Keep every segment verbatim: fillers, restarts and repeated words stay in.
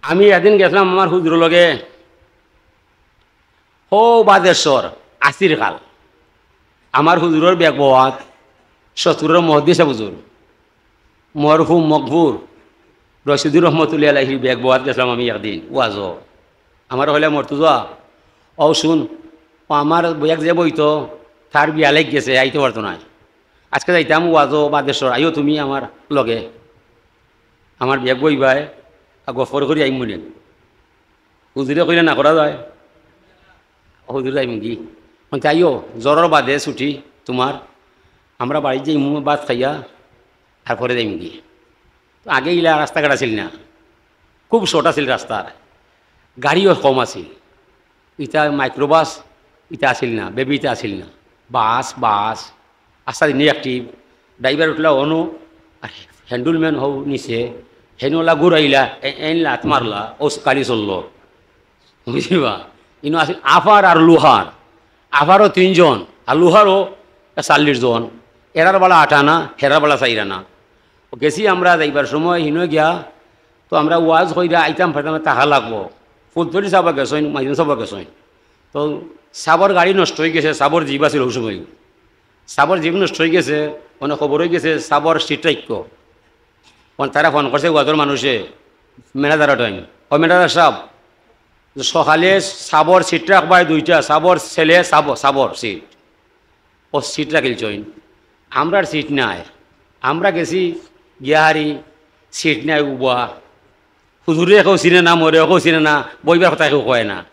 আমি একদিন গেছিলাম আমার হুজুরর লগে, হো বাদেশ্বর, আসির কাল। আমার হুজুরর বেগ বওয়াত, সত্তরর মহদ্দিস হুজুর, মরহুম মকবুর রশিদুর রহমতুল্লাহ আলাইহির বেগ বওয়াত গেছিলাম আমি একদিন ওয়াজো। আমার হইলে মর্তুজা, ও শুন, ও আমার বেগ যে বইতো, তার বিয়া লাগ গেছে, আইতে পারতো না। আজকে যাইতাম ওয়াজো বাদেশ্বর, আইও তুমি আমার লগে, আমার বেগ বইবায়, আর গফর করি আইম মনে। হুজুরে কইলে না করা যায়, হুজুর যাইমুগি। মানে, আইও, জোরর বাদে ছুটি তোমার, আমরা বাড়িত যাইমু ভাত খাইয়া, তারপরে যাইমুগি। তো আগে ইলা রাস্তাঘাট আছিল না, খুব শর্ট আছিল রাস্তার, গাড়িও কম আছিল। ইতা মাইক্রোবাস ইতা আছিল না, বেবি ইতা আছিল না, বাস, বাস, আস্তা দিনে একটি ড্রাইভার উঠলা অনো, আর হ্যান্ডলম্যান হউ নিচে, হেনওলা ঘুরাইলা, এ-, এন লাত মারলা, ও গাড়ি চললো। বুঝিবা? ইনো আছিল আফার আর লুহার। আফারও তিনজন, আর লুহারও চাল্লিশ জন। এরার বালা আট আনা, হেরার বালা চাইর আনা। ও গেছি আমরা যাইবার সময় হিনো গিয়া, তো আমরা ওয়াজ কইরা আইতাম পারতাম না, টাকা লাগবো। ফুলতলি সাবা গেছইন, মাইজন সাবা গেছইন। তো সাবর গাড়ি নষ্ট হয়ে গেছে, সাবর জিপ আছিল ওই সময়। সাবর জিপ নষ্ট হয়ে গেছে, মানে খবর হয়ে গেছে, সাবর সিট রাখবো। মানে তারা ফোন করছে ওয়াজর মানুষে, ম্যানেজার টাইম, "ও ম্যানেজার সাহেব, সকালে সাবর সিট রাখবায় দুইটা, সাবর ছেলে, সাব-, সাবর সিট।" ও সিট রাখিলছইন, আমরার সিট নাই। আমরা গেছি গিয়াহারি, সিট নাই উবা। হুজুরে কেউ চিনে না, মরে কেউ চিনে না, বইবার কথা কেউ কয় না।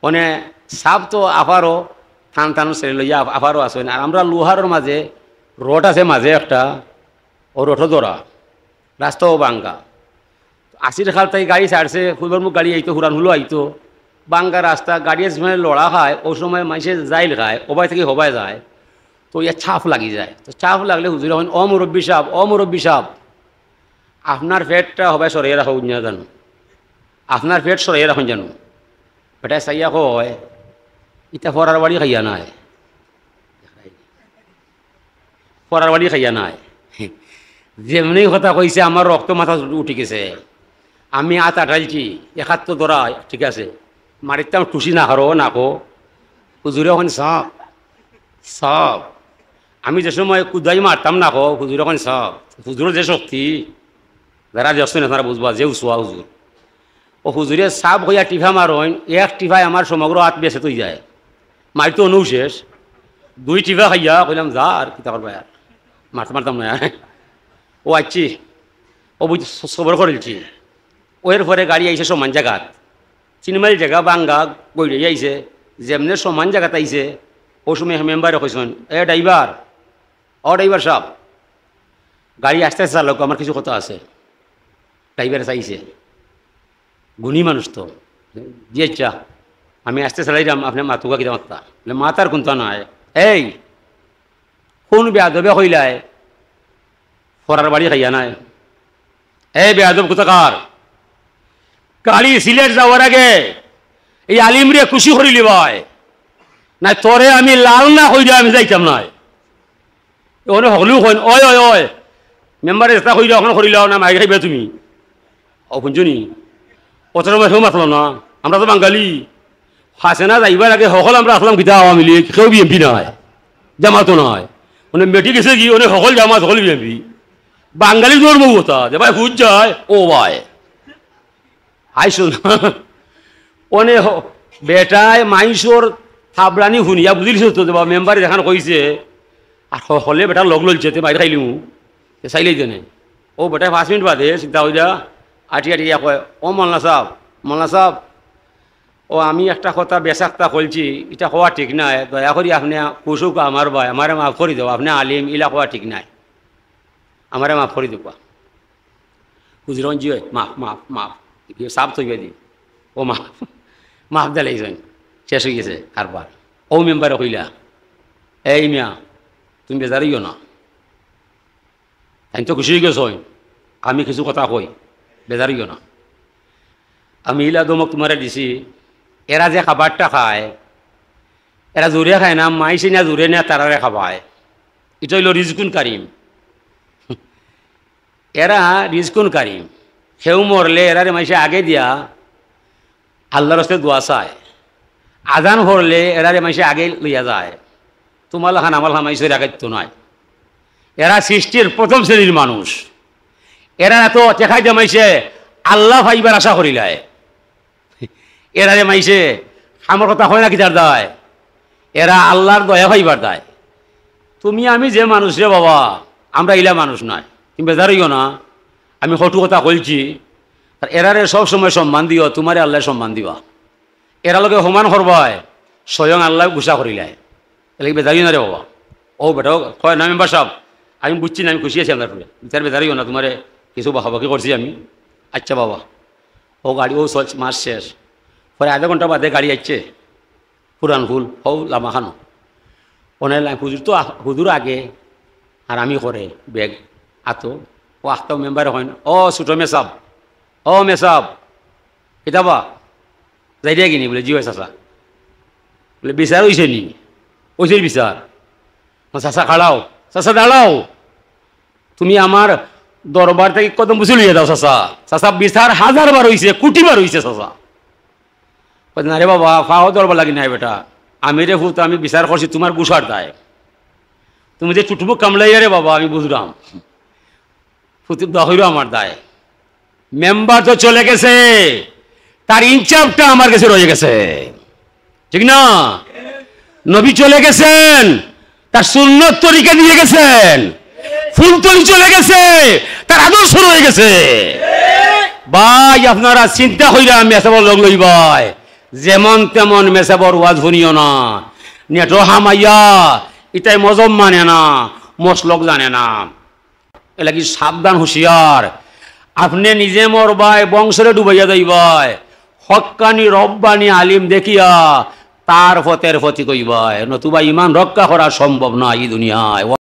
মানে সাব তো আফারও, থান থান ছেলে লইয়া আফ-, আফারও আছইন। আর আমরা লুহারর মাঝে রোড আছে, মাঝে একটা, ও রোডও ধরা, রাস্তাও ভাঙ্গা। আসির খাল তাই গাড়ি ছাড়ছে, ফুলবার মুখ গাড়ি আইতো, হুরান হুলো আইতো, ভাঙ্গা রাস্তা, গাড়ি সময় লড়া খায়, ও সময় মানুষে জাইল খায়, ওবায় থেকে হবায় যায়, তো ইয়া চাপ লাগি যায়। তো চাপ লাগলে হুজুরে কইন, "ও মুরব্বী সাহেব, ও মুরব্বী সাহেব, আপনার পেটটা হবায় সরাইয়া রাখো না জানো, আপনার পেট সরাইয়া রাখুন জানো।" বেটায় চাইয়া কয়, "ইটা ফরার বাড়ি খাইয়া নাই।" ফরার বাড়ি খাইয়া নাই। যেমনি কথা কইছে, আমার রক্ত মাথা উঠি গেছে। আমি আত আটাইলছি, একাত্ত ধরা, ঠিক আছে। মারিতাম টুসি না হারো না কো। হুজুরে কইন, "সাব, সাব।" আমি যে সময় কুদাই মারতাম না কো, হুজুরে কইন, "সাব।" হুজুরর যে শক্তি, যারা দেখছইন আপনারা বুঝবা, যে উসুয়া হুজুর। ও হুজুরে সাব কইয়া টিফা মারইন, এক টিফায় আমার সমগ্র আত বেছে তৈ যায়। মারি তো অনউ শেষ। দুই টিফা খাইয়া কইলাম, "যা আর কিতা করবা আর, মারতে মারতাম না আর।" ও আইছি, ও বুঝ সবর করিলছি। ও এরপরে গাড়ি আইছে সমান জাগাত, তিন মাইল জাগা ভাঙ্গা গইড়ে আইছে, যেমনে সমান জাগাত আইছে, ও সময় মেম্বারে কইছইন, "এ ড্রাইভার, ও ড্রাইভার সাব, গাড়ি আস্তে আস্তে চালাউক্কা, আমার কিছু কথা আছে।" ড্রাইভারে চাইছে, গুণী মানুষ তো, "জি আচ্ছা, আমি আস্তে চালাইরাম, আপনে মাতুক্কা কিতা মাততা।" বলে, "মাতার কুন্তা নাই।" "এই, কোন বেয়াদবে কইলায় ফরার বাড়ি খাইয়া নাই? এই বেয়াদব কোথাকার, গাড়ি সিলেট যাওয়ার আগে এই আলিমরে খুশি করিলিবায়, না তোরে আমি লাল না কইরা আমি যাইতাম নায়।" অনে হকলেউ কইন, "ওই, ওই, ওই, মেম্বারে যেতা কইরা অখান করিলাও না, মাইর খাইবায় তুমি।" ও হুনছো নি? অত সময় কেউ মাতলো না। আমরা তো বাঙালি। হাসিনা যাইবার আগে হকল আমরা আছলাম কিতা আওয়ামী লীগ, কেউ বিএনপি নায়, জামাতও নায়। অনে মেটি গেছে কি, অনে হকল জামাত, হকল বিএনপি। বাঙালি ধর্ম কথা, যে ভাই হুজ যায়, ও ভাই। আইসো না। অনে হ-, বেটায় মাইনষর থাবড়ানি হুনিয়া বুঝিলিছে তো, যে বা মেম্বারে যেখান কইছে, আর হ-, হকলে বেটা লগ লইছে, তে মাইর খাইলিমু, তে চাইলেই দেনে। ও বেটায় পাঁচ মিনিট বাদে চিন্তা কইরা আটি আটি গিয়া কয়, "ও মৌলানা সাব, মৌলানা সাব, ও আমি একটা কথা বেশাক্তা কইলছি, ইটা কওয়া ঠিক নায়, দয়া করি আপনে খুশ অউক্কা আমার ভাই, আমারে মাফ করি দেও, আপনে আলিম, ইলা কওয়া ঠিক নায়, আমারে মাফ করি দেউক্কা।" হুজুরে কইন, "জি অয়, মাফ, মাফ, মাফ।" সাফ থইবা দি। ও মাফ, মাফ দিলাইছইন। শেষ অই গেছে কারবার। ও মেম্বারে কইলা, "এই মিয়া, তুমি বেজার অইও না।" তাইন তো খুশি অই গেছইন। আমি কিছু কথা কই, বেজার অইও না। আমি ইলা ধমক তুমারে দিছি, এরা যে খাবারটা খায়, এরা জুরে খায় না, মাইনষে না জুরে না তারারে খাবায়। ইটা অইলো রিজকুন কারিম। এরা রিজকুন কারিম, কেউ মরলে এরারে মাইনষে আগে দিয়া আল্লার হস্তে দোয়া চায়। আজান পড়লে এরারে মাইনষে আগে লইয়া যায়। তুমার লাখান আমার লাখান মাইনষে রাখাইতো নায়। এরা সৃষ্টির প্রথম শ্রেণীর মানুষ। এরা এত টেকাই দিয়া মাইনষে আল্লা পাইবার আশা করিলায়। এরারে মাইনষে কামর কথা কয় না কিতার দায়, এরা আল্লার দয়া পাইবার দায়। তুমি আমি যে মানুষ রে বাবা, আমরা ইলা মানুষ নায়। তুমি বেজার অইও না, আমি কটু কথা কইছি। আর এরারে সব সময় সম্মান দিও, তুমারে আল্লায় সম্মান দিবা। এরার লগে সমান করবায়, স্বয়ং আল্লায় গুসা করিলায়। এরলাগি বেজার অইও না রে বাবা। অউ বেটা কয় না মেম্বার সাব, আমি বুঝছি না, আমি খুশি আছি আপনার উপরে। বিচার বেজার অইও না, তুমারে কিছু বকাবকি করছি আমি। আচ্ছা বাবা, অউ গাড়ি অউ চলছে, মাস শেষ। পরে আধা ঘন্টা বাদে গাড়ি আইছে, পুরান ফুল, অউ লামাখানো। অনে লাই হুজুর তো আ-, হুজুর আগে, আর আমি পরে, ব্যাগ আতো। অউ আখতাও মেম্বারে কইন, "ও ছোট মেসাব, ও মেসাব, কিতাবা? যাইরায়গি নি?" বলে, "জি অয় চাচা।" বলে, "বিচার অইছে নি?" "অইছে বিচার।" "ও চাচা খাড়াও, চাচা দাঁড়াও, তুমি আমার দরবার থাকি কদম বুসি লইয়া যাও চাচা। চাচা বিচার হাজার বার অইছে, কুটি বার অইছে চাচা।" কয়, "না রে বাবা, ফাও দরবার লাগি নাই বেটা। আমি রে ফুত, আমি বিচার করছি তুমার গুসার দায়। তুমি যে চুটমুখ কামলাইয়া রে বাবা, আমি বুঝরাম। ফুতি দোয়া কইরো আমার দায়। মেম্বার তো চলে গেছে, তার ইনসাফটা আমার গেছে রয়ে গেছে।" ঠিক না? নবী চলে গেছেন, তার সুন্নত তরিকা দিয়া গেছেন। ফুলতলি চলে গেছে, তার আদর্শ রয়ে গেছে। ভাই, আপনারা চিন্তা কইরা মেসাবর লগ লইবায়, যেমন তেমন মেসাবর ওয়াজ হুনিও না। নেটো হামাইয়া, ইতায় মজহব মানে না, মসলক জানে না। এরলাগি সাবধান, হুঁশিয়ার। আপনে নিজে মরবায়, বংশরে ডুবাইয়া যাইবায়। হক্কানি রব্বানি আলিম দেখিয়া তার পথের পথিক অইবায়, নতুবা ইমান রক্ষা করা সম্ভব নায় ই দুনিয়ায়।